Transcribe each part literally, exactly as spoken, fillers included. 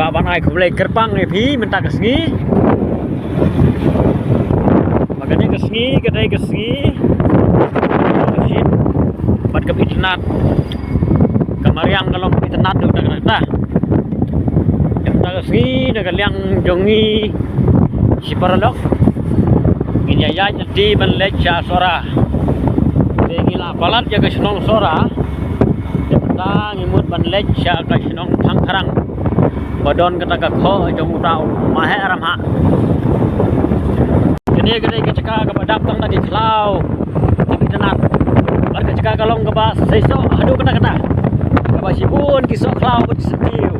Ban ai khublei kyrpang ïa phi mynta ka sngi. Ba kane ka sngi ka dei ka sngi bad ka itynnad. Ka mariang ka long itynnad duk da kata. Mynta ka sngi na ka liang jong ngi shi paralok ngin ïa ïaid lynti ban leit sha Sohra. Te ngi la palat ïa ka shnong Sohra. Te mynta ngi mut ban leit sha ka shnong Thangkhrang ba don kata ka khoh jong uta u Maheh Ramhah. Kane ka dei ka jaka kaba dap tang da ki khlaw, da ki itynnad. Bad ka jaka ka long kaba seisoh haduh katta katta, kaba shibun ki soh khlaw bad ki syntiew.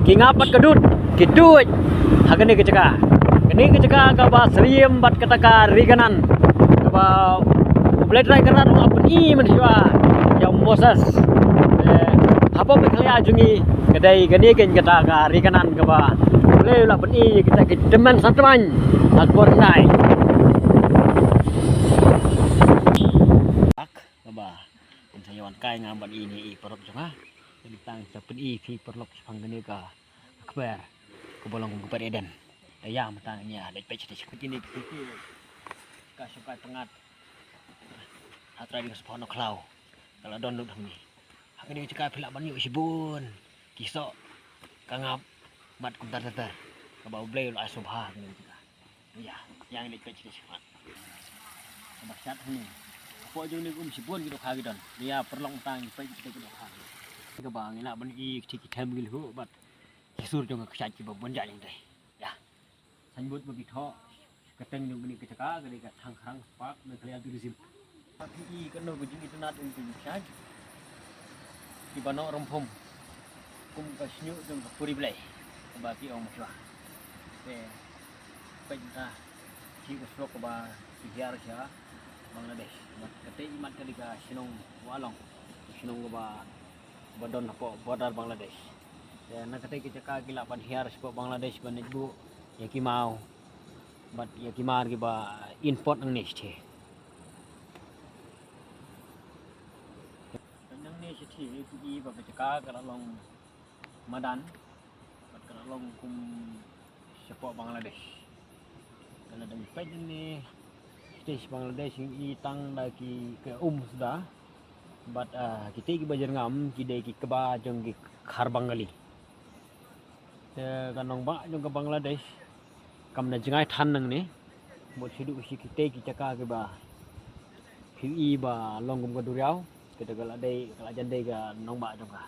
Ki ngap bad ka dud ki tuid ha kane ka jaka. Kane ka jaka kaba syriem bad kata ka ri Kanaan, kaba U Blei Trai Kynrad u la pyni mynshuwa ïa u Moses. Eh, hapoh Meghalaya jong ngi ka dei kane keiñ kata ka ri Kanaan kaba U Blei u la pyni ïa kita ki tymmen san tymmen ha ka por hyndai. Ak kaba pynsa ïa wan kai nga bad ine i paralok jong nga. Tang sa pyni phi paralok shaphang kane ka kper kaba long kum ka kper Eden. Te ïa mynta ngin ïa leit peit shatei shatei. Kine ki, ki, ka shongkai pyngngad. Ha trai ding sha pha na khlaw ka la don lut hangne. Ha kane ka jaka phi lah ban ïoh shibun ki soh, ka ngap bad kumta ter ter kaba U Blei u la ai sngewbha ha kane ka jaka. Ïa, ïa ngin leit peit shatei shatei. Kaba shat hangne. Hapoh jong ne um shibun ki dohkha ki don. Ïa paralok tang peit shatei ki dohkha. Kaba ngi lah ban i ki them ki lhuh bad ki sur jong ka kshaid kiba bun jait jong te. Ïa. Signboard ba ki thoh kyrteng jong kane ka jaka ka dei ka Thangkhrang Park Meghalaya Tourism. Phi i kano ka jingitynnad jong ki kshaid kiba noh rymphum kum ka shñiuh jong ka puri Blei kaba ki ong mynshuwa. Te peit ka, ki ka surok kaba ki hiar sha Bangladesh. Bad kata i mat ka dei ka shnong Walong, shnong kaba ba don hapoh border Bangladesh. Te na kata ka jaka ki lah ban hiar shapoh Bangladesh ban leit buh ïa ki maw bad ïa ki mar kiba import nangne shatei. Nangne shatei ki i ba ka jaka ka la long madan bad ka la long kum shapoh Bangladesh. Ka la dang peit ne shatei sha Bangladesh ngi i tang da ki ka um suda. Bad, ah, kitei kiba jyrngam ki dei ki kba jong ki khar Bengali. Te ka nongbah jong ka Bangladesh kam da jngai than nangne. Mut shu duh shi kitei ki jaka kiba phi i ba long kum ka duriaw. Kita ka la dei, ka la jan dei ka nongbah jong ka.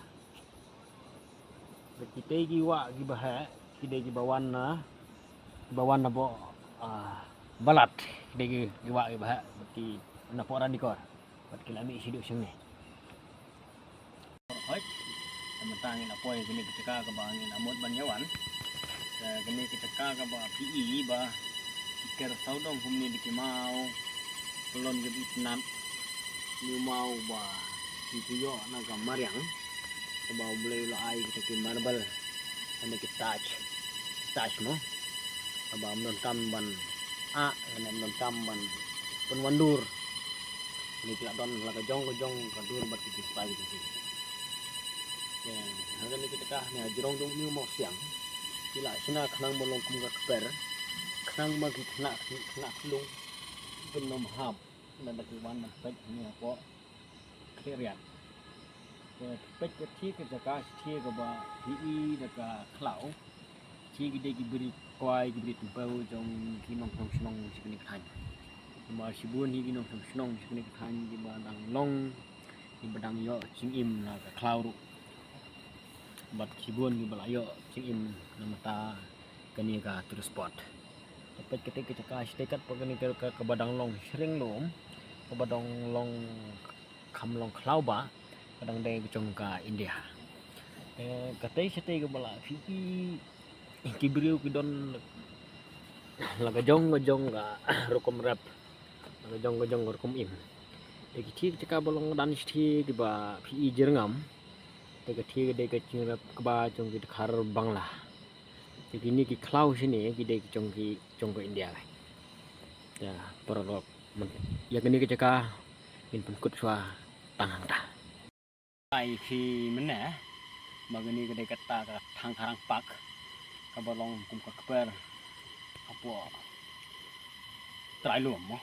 Bad kitei ki wah kiba heh ki dei kiba wan na, kiba wan na boh, ah, Balat. Ki dei ki, ki wah kiba heh bad ki na poh Ranikor. Bad ki la mih sha duk shangne. Hoi. Te mynta ngin la poi kane ka jaka kaba ngin la mut ban ïa wan. Te kane ka jaka kaba phi i ba ki ker sawdong kumne da ki maw. Ka long kaba itynnad. Ni maw ba ki ïoh na ka mariang. Kaba U Blei u la ai kita ki marble. Kane ki taj. Taj mo. Kaba ym don kam ban ah, kane ym don kam ban pynwandur. Kine ki la don la ka jong ka jong ka dur bad ki jingstad ki jong ki. Te ha kane ka jaka ne ha jrong jong une u mawsiang ki la shna khnang ba long kum ka kper, khnang ba ki khynnah, ki khynnah khyllung kin ym hap. Lada ki wan ban peit hangne hapoh Khliehriat. Te peit ka thie ka jaka shatei kaba phi i da ka khlaw. Shatei ki dei ki briew kwai, ki briew tympew jong ki nongshong shnong sha kane ka thaiñ. Namar shibun hi ki nongshong shnong sha kane ka thaiñ kiba dang long, kiba dang ïoh jingim na ka khlaw ruh. Bad shibun kiba la ïoh jingim na bynta kane ka tourist spot. Te peit katei ka jaka shatei katba kane ka, ka, kaba dang long shring lum, kaba dang long kham long khlaw ba ka dang dei ka jong ka India. Eh, katei shatei kaba la phi i ki briew ki don la ka jong ka jong ka rukom rep, la ka jong ka jong ka rukom im. Te ki thie ki jaka ba long madan shatei kiba phi i jyrngam. Te ka thie ka dei ka jingrep kaba jong ki dkhar Bangla. Te kine ki khlaw shane ki dei ki jong ki jong ka India. Te paralok, ïa kane ka jaka ngin pynkut shuwa tang hangta. Ai phi mynne, Ma kane ka dei kata ka Thangkharang Park, kaba long kum ka kper hapoh Trai Lum mo.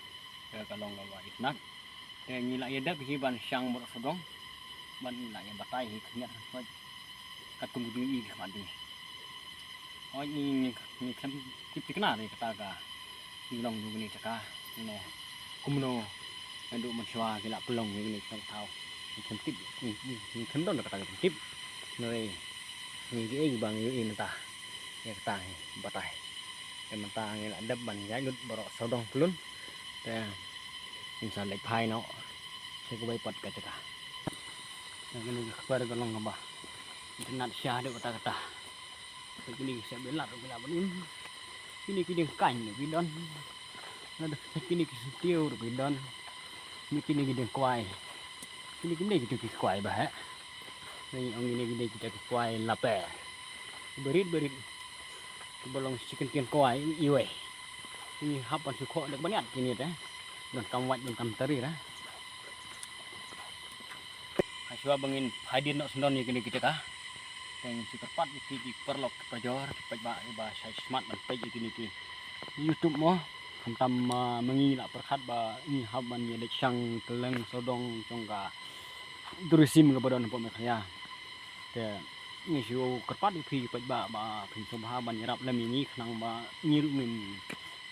Ka, ka long kaba itynnat. Te ngi la ïa dep hi ban shang baroh sawdong, ban ngi la ïa batai hi khyndiat khyndiat katkum ka jingïohi ka khmat jong ngi. Hooid, ngi, ngi, ngi khlem tip thikna ïa kata ka jinglong jong kane ka jaka ne kumno naduh mynshuwa ki la pynlong ïa kane ka thaw. Ngi khlem tip, ngi, ngi, ngi khlem don kata ka jingtip. Hynrei ngi kiei kiba ngi ïohi mynta ïa kata ngi batai. Te mynta ngi la dep ban ïaid lut baroh sawdong pyllun. Te ngin sa leit phai noh sha kawei pat ka jaka. Te kane ka kper ka long kaba itynnat sha haduh katta katta. Te kine ki sep bilat ruh ki lah ban im. Kine ki dieng kaiñ ruh ki don. Lada kine ki syntiew ruh ki don. Kine, kine ki dieng kwai. Kine, kine ki tu ki kwai ba heh. Ngi ong kine, kine kita ki kwai laper. Barit, barit. Kiba long shi kyntien kwai iwei. Ngi hap ban shu khoh da kaba niat kine te. Donkam wait, donkam tari ra. Hashwa ba ngin phai dien noh sndon ïa kine ki jaka, te ngin shu kyrpad ïa phi ki paralok ki parajor ki paidbah kiba shait smat ban peit ïa kine ki YouTube mo. Khamtam, ah, ma ngi la pyrkhat ba ngi hap ban ïa leit shang kylleng sawdong jong ka tourism kaba don hapoh Meghalaya. Te ngi shu kyrpad ïa phi ki paidbah ba phin sngewbha ban ïarap lem ïa ngi khnang ba ngi ruh ngin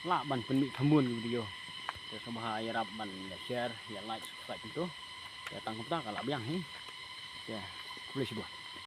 lah ban pynmih thymmai ki video. Te sngewbha ïarap ban ïa share, ïa like, subscribe kumto. Te tang kumta ka la biang hi. Te khublei shibun.